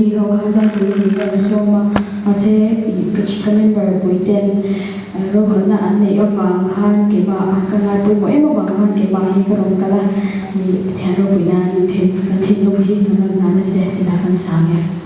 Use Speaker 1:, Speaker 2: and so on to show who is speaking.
Speaker 1: Melody ho kha zai turin min rawn sawm a, mahse ih ka ka member pui ten rokhalna an neih avang khan keimah ka ngai pawimawh em avang khan keimah hi ka rawn kal a, ih Pathian ropui nan thin kan thinlung hi kan rawn hlan a che, ila kan sang e.